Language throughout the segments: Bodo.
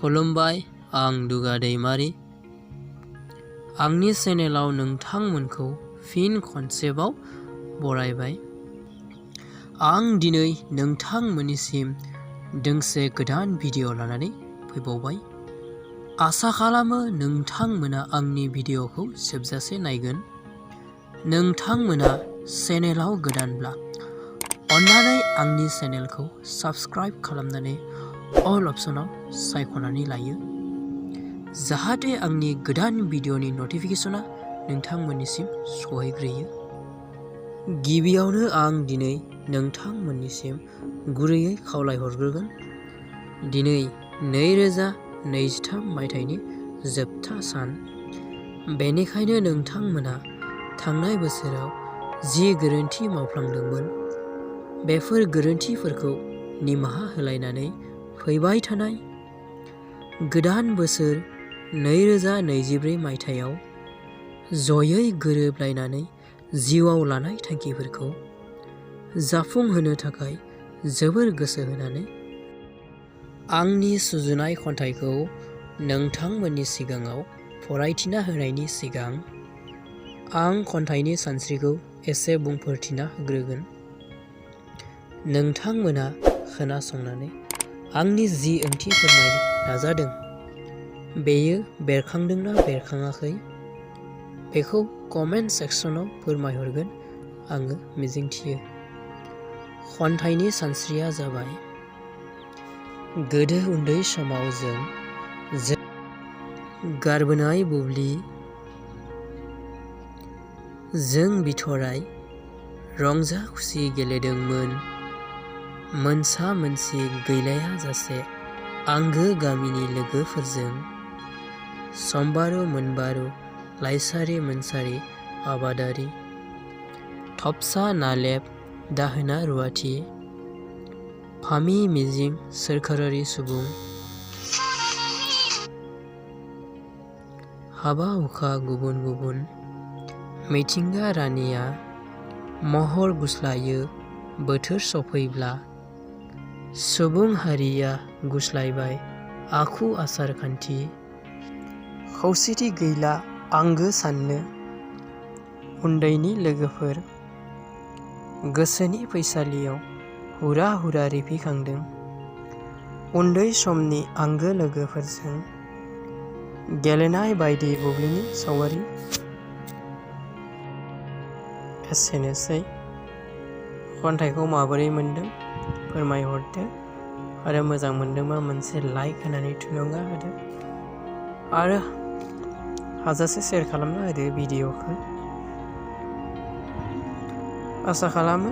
खुलुमबाय, आं दुगा दैमारि। आंनि चेनेलाव नोंथांमोनखौ फिन खनसेबाव बरायबाय। आं दिनै नोंथांमोननिसिम दोंसे गोदान भिडिअ' लानानै फैबावबाय। आसा खालामो नोंथांमोना आंनि भिडिअ'खौ जोबजासे नायगोन। नोंथांमोना चेनेलाव गोदानब्ला अन्नानै आंनि चेनेलखौ साबस्क्राइब खालामनानै अल अपसनाव सायख'नानै लायो, जाहाथे आंनि गोदान भिडिअ'नि नटिफिकेसना नोंथांमोननिसिम सहैग्रोयो। गिबियावनो आं दिनै नोंथांमोननिसिम गुरैयै खावलायहरग्रोगोन। दिनै 2023 मायथाइनि जोबथा सान। बेनिखायनो नोंथांमोना थांनाय बोसोराव जि गोरोन्थि मावफ्लांदोंमोन, बेफोर गोरोन्थिफोरखौ निमाहा होलायनानै फैबाय थानाय गोदान बोसोर 2024 मायथाइयाव जयै गोरोबलायनानै जिउआव लानाय थांखिफोरखौ जाफुंहोनो थाखाय जोबोर गोसो होनानै आंनि सुजुनाय खन्थाइखौ नोंथांमोननि सिगाङाव फरायथिना होनायनि सिगां आं खन्थाइनि सानस्रिखौ एसे बुंफोरथिना होग्रोगोन। नोंथांमोना खोनासंनानै आंनि जि ओंथि फोरमायनो नाजादों, बेयो बेरखांदोंना बेरखाङाखै, बेखौ कमेन्ट सेक्सनाव फोरमायहरगोन आङो मिजिंथियो। खन्थाइनि सानस्रिया जाबाय, गोदो उन्दै समाव जों गारबोनाय बुब्लि, जों बिथराय रंजा खुसि गेलेदोंमोन। मोनसा मोनसि गैलाया जासे आंगो गामिनि लोगोफोरजों समबारु मोनबारु लाइसारि मोनसारि आबादारि, थबसा नालेब दाहोना रुवाथि, फामि मिजिं सोरखारारि सुबुं, हाबा हुखा गुबुन गुबुन, मिथिंगा रानिया महर गुस्लायो बोथोर सफैब्ला, सुबुं हारिया गुस्लायबाय आखु आसार खान्थि, खौसेथि गैला आंगो साननो, उन्दैनि लोगोफोर गोसोनि फैसालियाव हुरा हुरा रिफिखांदों। उन्दै समनि आंगो लोगोफोरजों गेलेनाय बायदि बुब्लिनि सावगारि। एसेनोसै। खन्थाइखौ माबोरै मोनदों फोरमायहरदो, आरो मोजां मोनदोंबा मोनसे लाइक होनानै थुलुंगा होदो, आरो हाजासे शेयार खालामना होदो भिडिअ'खौ। आसा खालामो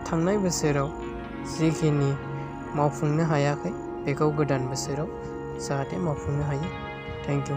थांनाय बोसोराव जिखिनि मावफुंनो हायाखै बेखौ गोदान बोसोराव जाहाथे मावफुंनो हायो। Thank you.